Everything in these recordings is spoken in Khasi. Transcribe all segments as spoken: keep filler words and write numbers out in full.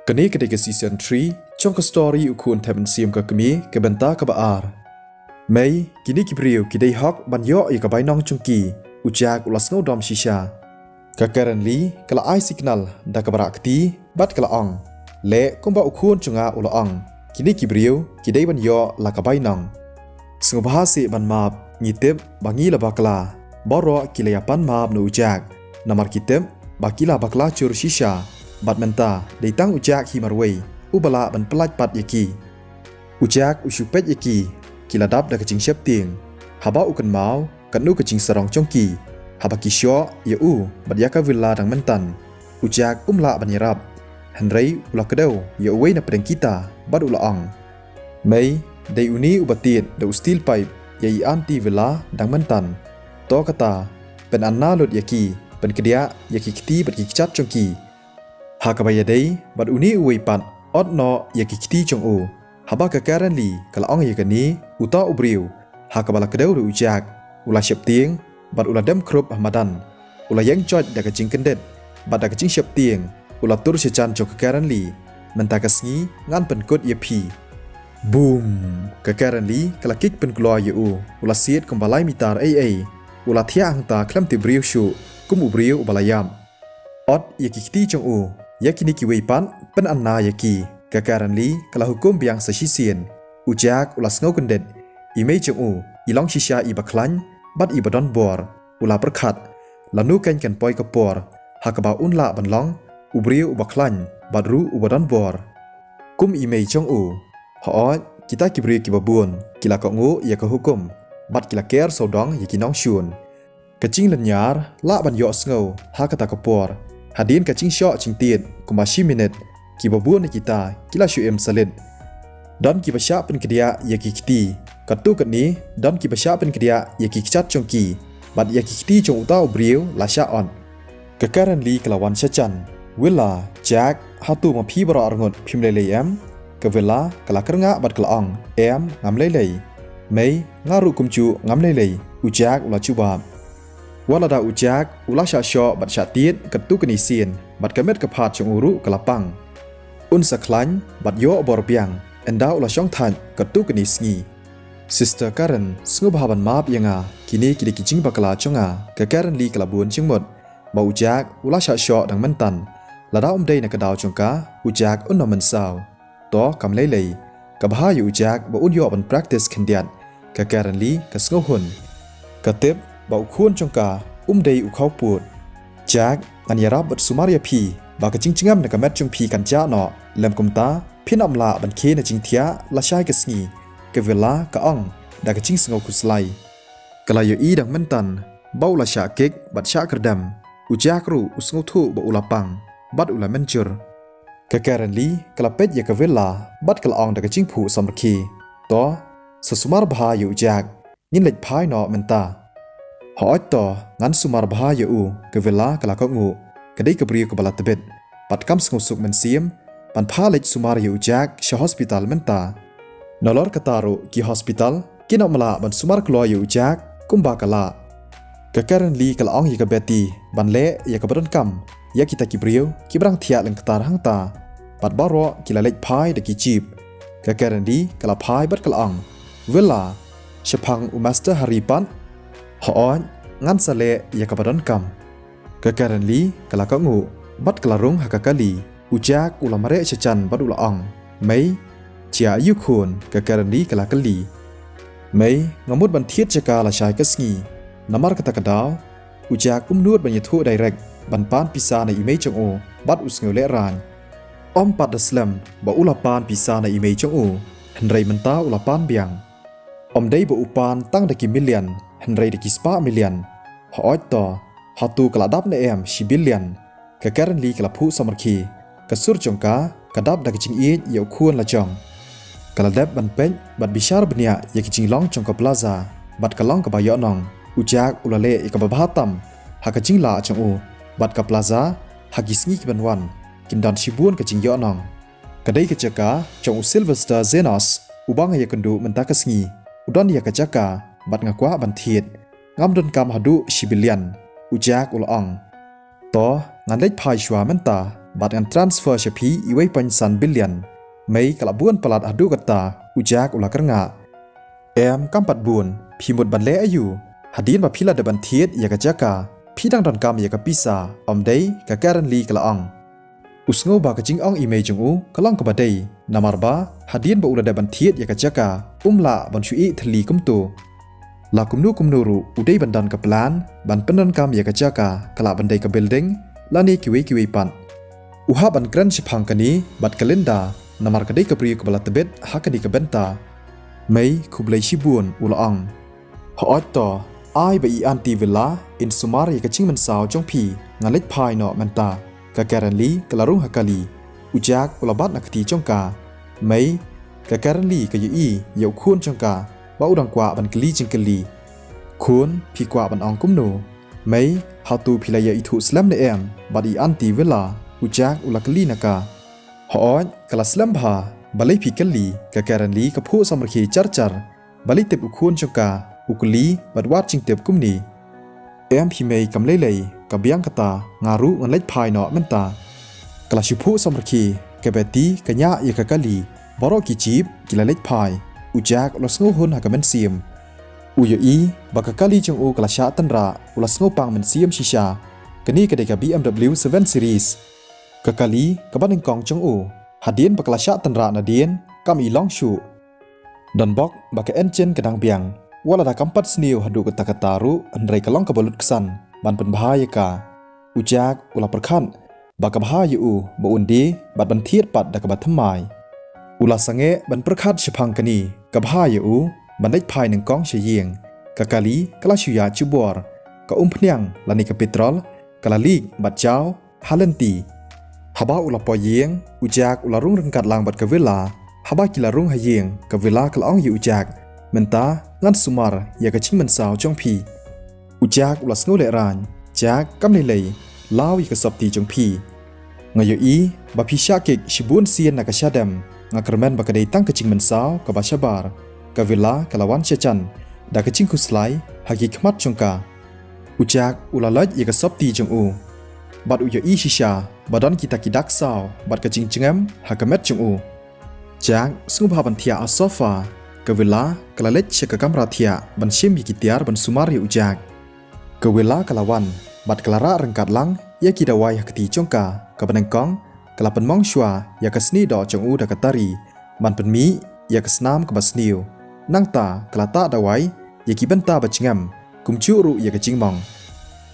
Kane ka dei ka season three jong ka story U Khun Thep Mynsiem ka Kmie ka bynta kaba ar. Mei, kine ki briew ki dei hok ban ïoh ïa ka bainong jong ki. U Jack u la sngew dom shisha. Ka Karen Lee ka la ai signal da kaba rah kti bad ka la ong, leh kumba u khun jong nga u la ong, kine ki briew ki dei ban ïoh la ka bainong. Sngewbha seh ban map, ngi tip ba ngi la bakla. Baroh ki la ïa pan map na u Jack, namar ki tip ba ki la bakla jur shisha. Bad mynta dei tang u Jack hi marwei uba lah ban pyllait pat ïa ki. U Jack u shu peit ïa ki, ki la dap da ka jingsheptieng. Haba u kynmaw katno ka jingsarong jong ki haba ki shoh ïa u bad ïa ka Villa dang mynta, u Jack um lah ban ïarap. Hynrei u la kdew ïa uwei na pdeng kita bad u la ong, mei, dei une uba tied da u steel pipe ïa i Aunty Villa dang mynta. To kata, pynanna lut ïa ki, pynkdiah ïa ki kti bad ki kjat jong ki. Ha kaba ïadei bad une uwei pat, ot noh ïa ki kti jong u. Haba ka Karen Lee ka la ong ïa kane, uta u briew, ha kaba la kdew da u Jack, u la sheptieng bad u la dem khrup ha madan. U la ïeng joit da ka jingkyndit bad da ka jingsheptieng, u la tur sha jan jong ka Karen Lee, mynta ka sngi ngan pynkut ïa phi. Boom! Ka Karen Lee ka la kick pynkloi ïa u, u la siat kumba lai mitar ei ei. U la thiah hangta khlem tip briew shuh, kum u briew uba la ïap. Ot ïa ki kti jong u, ïa kine kiwei pat pynanna ïa ki. Ka Karen Lee ka la hukum biang sa shisien. U Jack u la sngew kyndit. I mei jong u i long shisha iba khlaiñ bad iba don bor. U la pyrkhat, lano kein kan poi ka por ha kaba un lah ban long u briew uba khlaiñ bad ruh uba don bor kum i mei jong u. Hooid, kita ki briew kiba bun ki la kohnguh ïa ka hukum bad ki la ker sawdong ïa ki nongshun. Ka jinglynñiar lah ban ïohsngew ha kata ka por. Hadien ka jingshoh jingtied kumba shi minit, kiba bun na kita ki la shu im salit. Don kiba shah pynkdiah ïa ki kti, katto katne don kiba shah pynkdiah ïa ki kjat jong ki bad ïa ki kti jong uta u briew la shah ot. Ka Karen Lee ka la wan sha jan. Villa, Jack, hato ma phi baroh arngut phim lei lei em? Ka Villa ka la kyrngah bad ka la ong, em, ngam lei lei. Mei, nga ruh kumjuh ngam lei lei, u Jack u la jubab. Wat lada u Jack u la shah shoh bad shah tied katto katne sien, bad ka met ka phad jong u ruh ka la pang. Un sa khlaiñ bad ïoh bor biang ynda u la shong thait katto katne sngi. Sister Karen, sngewbha ban map ïa nga, kine ki dei ki jingbakla jong nga. Ka Karen Lee ka la bun jingmut ba u Jack u la shah shoh dang mynta. Lada um dei na ka daw jong ka, u Jack un ym mynsaw. To, kam lei lei. Ka bha ïa u Jack ba un ïoh ban practice khyndiat. Ka Karen Lee ka sngewhun. Ka tip ba u khun jong ka um dei u khawpud. Jack, ngan ïarap bad sumar ïa phi ba ka jingjngem na ka met jong phi kan jah noh. Lym kumta phin ym lah ban khie na jingthiah lashai ka sngi, ka Villa ka ong da ka jingsngew khuslai. Ka la ïohi dang mynta ba u la shah kick bad shah kyrdem. U Jack ruh u sngewthuh ba u la pang bad u la mynjur. Ka Karen Lee ka la peit ïa ka Villa bad ka la ong da ka jingphuh samrkhie, to, sa sumar bha ïa u Jack, ngin leit phai noh mynta. Hooid to, ngan sumar bha ïa u, ka Villa ka la kohnguh. Ka dei ka briew kaba la tbit bad kam sngewsuk mynsiem ban phah leit sumar ïa u Jack sha hospital mynta. Nalor kata ruh ki hospital kin ym lah ban sumar kloi ïa u Jack kumba ka lah. Ka Karen Lee ka la ong ïa ka Betty ban leh ïa kaba donkam ïa kita ki briew kiba dang thiah lyngktar hangta. Bad baroh ki la leit phai da ki jeep. Ka Karen Lee ka la phai bad ka la ong, Villa, shaphang u Master Harry pat? Hooid, ngan sa leh ïa kaba donkam. Ka Karen Lee ka la kohnguh bad ka la rung ha ka kali. U Jack u la mareh sha jan bad u la ong, mei, jia aiu khun? Ka Karen Lee ka la kylli. Mei, nga mut ban thied jaka lashai ka sngi. Namar kata ka daw u Jack um nud ban ïathuh direct ban pan pisa na i mei jong u bad u sngewlehraiñ. Ym pat da slem ba u la pan pisa na i mei jong u, hynrei mynta u la pan biang. Ym dei ba u pan tang da ki million, hynrei da ki spah million. Hooid to, hato ka la dap ne em shi billion? Ka Karen Lee ka la phuh samrkhie. Ka sur jong ka ka dap da ka jingïeit ïa u khun lajong. Ka la dep ban peit bad bishar bniah ïa ka jinglong jong ka Plaza bad ka long kaba ïohnong. U Jack u la leh ïa kaba bha tam ha ka jinglah jong u, bad ka Plaza ha ki sngi kiban wan kin don shibun ka jingïohnong. Ka dei ka jaka jong u Sylvester Zenos, uba nga ïakynduh mynta ka sngi. U don ïa ka jaka bad nga kwah ban thied. Ngam donkam haduh shi billion, u Jack u la ong. To, ngan leit phai shuwa mynta. bad ngan transfer sha phi uwei point san billion. Mei, ka la bun palat haduh katta, u Jack u la kyrngah. Em, kam pat bun, phi mut ban leh aïu? Hadien ba phi la dep ban thied ïa ka jaka, phi dang donkam ïa ka pisa, ym dei? Ka Karen Lee ka la ong. U sngew ba ka jingong i mei jong u ka long kaba dei, namar ba hadien ba u la dep ban thied ïa ka jaka, um lah ban shu ïeh thylli kumto. La kumno kumno ruh u dei ban don ka plan ban pyndonkam ïa ka jaka, ka lah ban dei ka building lane kiwei kiwei pat. U hap ban kren shaphang kane bad ka Linda, namar ka dei ka briew kaba la tbit ha kane ka bynta. Mei, khublei shibun, u la ong. Hooid to, ai ba i Aunty Villa in sumar ïa ka jingmynsaw jong phi, ngan leit phai noh mynta. Ka Karen Lee ka la rung ha kali. U Jack u la bat na kti jong ka. Mei, ka Karen Lee ka ïohi ïa u khun jong ka ba u dang kwah ban kylli jingkylli. Khun, phi kwah ban ong kumno? Mei, hato phi la ïa ithuh slem ne em bad i Aunty Villa? U Jack u la kylli na ka. Hooid, ka la slem bha. Balei phi kylli? Ka Karen Lee ka phuh samrkhie jar jar. Balei tip u khun jong ka u kylli bad wad jingtip kumne? Em phi mei, kam lei lei, ka biang kata, nga ruh ngan leit phai noh mynta. Ka la shu phuh samrkhie, ka Betty ka ñiah ïa ka kali, baroh ki jeep ki la leit phai. U Jack u la sngewhun ha ka mynsiem. U ïohi ba ka kali jong u ka la shah tynrah, u la sngewpang mynsiem shisha. Kane ka dei ka B M W seven Series. Ka kali kaba nyngkong jong u. Hadien ba ka la shah tynrah nadien, kam i long shuh. Don bok ba ka engine ka dang biang. Wat lada kam pat sniew haduh katta katta ruh, hynrei ka long kaba lut ksan ban pynbha ïa ka. U Jack u la pyrkhat ba ka bha ïa u ba un die bad ban thied pat da kaba thymmai. U la sangeh ban pyrkhat shaphang kane, ka bha ïa u ban leit phai nyngkong sha ïing. Ka kali ka la shu ïaid jubor. Ka umphniang lane ka petrol ka la leak bad jaw ha lynti. Haba u la poi ïing, u Jack u la rung ryngkat lang bad ka Villa. Haba ki la rung ha ïing, ka Villa ka la ong ïa u Jack, mynta ngan sumar ïa ka jingmynsaw jong phi. U Jack u la sngew lehraiñ. Jack, kam lei lei, law ïa ka sopti jong phi. Nga ïohi ba phi shah kik shibun sien na ka shadem. Nga kyrmen ba ka dei tang ka jingmynsaw kaba shabar. Ka Villa ka la wan sha jan da ka jingkhuslai ha ki khmat jong ka. U Jack u la lait ïa ka sopti jong u bad u ïohi shisha ba don kita ki dak saw bad ka jingjngem ha ka met jong u. Jack, sngewbha ban thiah ha sofa. Ka Villa ka la leit sha ka kamra thiah ban shim ïa ki tiar ban sumar ïa u Jack. Ka Villa ka la wan bad ka la rah ryngkat lang ïa ki dawai ha kti jong ka. Kaba nyngkong, ka la pynmong shuwa ïa ka snieh doh jong u da ka tari ban pynmih ïa ka snam kaba sniew. Nangta ka la tah dawai ïa ki bynta ba jngem, kumjuh ruh ïa ka jingmong.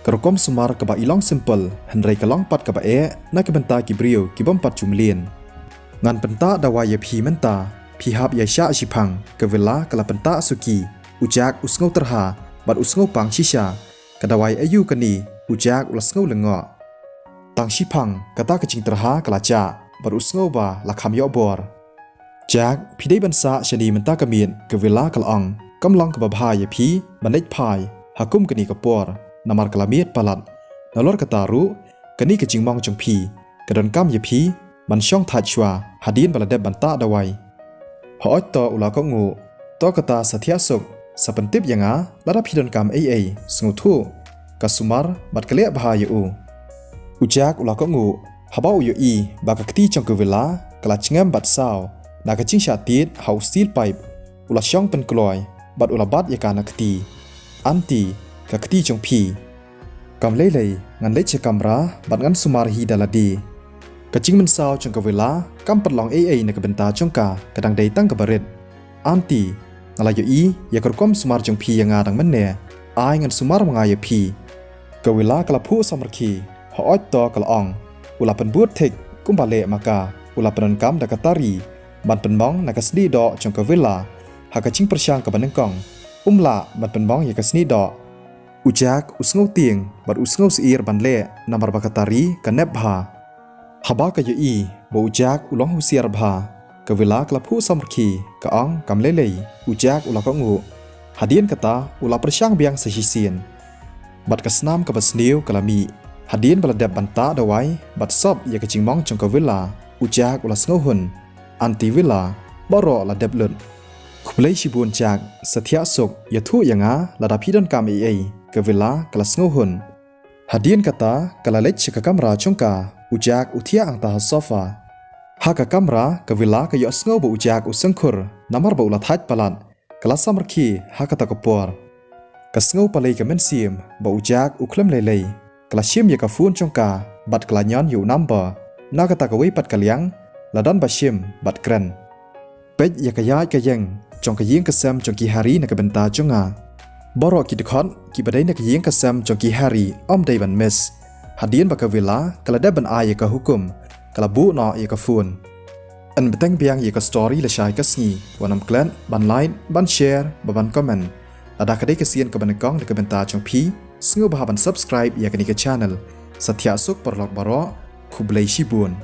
Ka rukom sumar kaba i long simple, hynrei ka long pat kaba eh na ka bynta ki briew ki bym pat ju mlien. Ngan pyntah dawai ïa phi mynta, phi hap ïa shah shiphang. Ka Villa ka la pyntah suki. U Jack u sngewtyrha bad u sngewpang shisha. Ka dawai aïu kane? U Jack u la sngew lyngngoh. Tang shiphang, kata ka jingtyrha ka la jah bad u sngew ba la kham ïoh bor. Jack, phi dei ban sah shane mynta ka miet. Ka Villa ka la ong. Kam long kaba bha ïa phi ban leit phai ha kum kane ka por, namar ka la miet palat. Nalor kata ruh, kane ka jingmong jong phi ka donkam ïa phi ban shong thait shuwa hadien ba la dep ban tah dawai. Hooid to, u la kohnguh. To kata sa thiah suk, sa pyntip ïa nga lada phi donkam ei ei, sngewthuh. Ka sumar bad ka leh bha ïa u. U Jack u la kohnguh haba u ïohi ba ka kti jong ka Villa ka la jngem bad saw da ka jingshah tied ha u steel pipe. U la shong pynkloi bad u la bat ïa ka na kti. Aunty, ka kti jong phi. Kam lei lei, ngan leit sha kamra bad ngan sumar hi da lade. Ka jingmynsaw jong ka Villa kam pat long ei ei na ka bynta jong ka, ka dang dei tang kaba rit. Aunty, nga la ïohi ïa ka rukom sumar jong phi ïa nga dang mynne. Ai ngan sumar ma nga ïa phi. Ka Villa ka la phuh samrkhie. Hooid to, ka la ong. U la pynbud thik kumba leh ma ka. U la pyndonkam da ka tari ban pynmong na ka snieh doh jong ka Villa ha ka jingpyrshang kaba nyngkong. Um lah ban pynmong ïa ka snieh doh. U Jack u sngewtieng bad u sngewsyier ban leh namar ba ka tari ka nep bha. Haba ka ïohi ba u Jack u long husiar bha, ka Villa ka la phuh samrkhie, ka ong, kam lei lei. U Jack u la kohnguh. Hadien kata u la pyrshang biang sa shisien. Bad ka snam kaba sniew ka la mih. Hadien ba la dep ban tah dawai bad sop ïa ka jingmong jong ka Villa, u Jack u la sngewhun. Aunty Villa, baroh la dep lut. Khublei shibun Jack, sa thiah suk, ïathuh ïa nga lada phi donkam ei ei. Ka Villa ka la sngewhun. Hadien kata ka la leit sha ka kamra jong ka, u Jack u thiah hangta ha sofa. Ha ka kamra ka Villa ka ïohsngew ba u Jack u sngewkhur namar ba u la thait palat. Ka la samrkhie ha kata ka por. Ka sngew palei ka mynsiem ba u Jack u khlem lei lei. Ka la shim ïa ka phone jong ka bad ka la ñion ïa u number. Na kata kawei pat ka liang la don ba shim bad kren. Peit ïa ka ïaid ka ïeng jong ka ïing ka sem jong ki Harry na ka bynta jong nga. Baroh ki dkhot kiba dei na ka ïing ka sem jong ki Harry ym dei ban miss. Hadien ba ka Villa ka la dep ban ai ïa ka hukum, ka la buh noh ïa ka phone. Yn bteng biang ïa ka story lashai ka sngi, wat nym klet ban like, ban share bad ban comment. Lada ka dei ka sien kaba nyngkong na ka bynta jong phi, sngewbha ban subscribe ïa kane ka channel. Sa thiah suk paralok baroh, khublei shibun.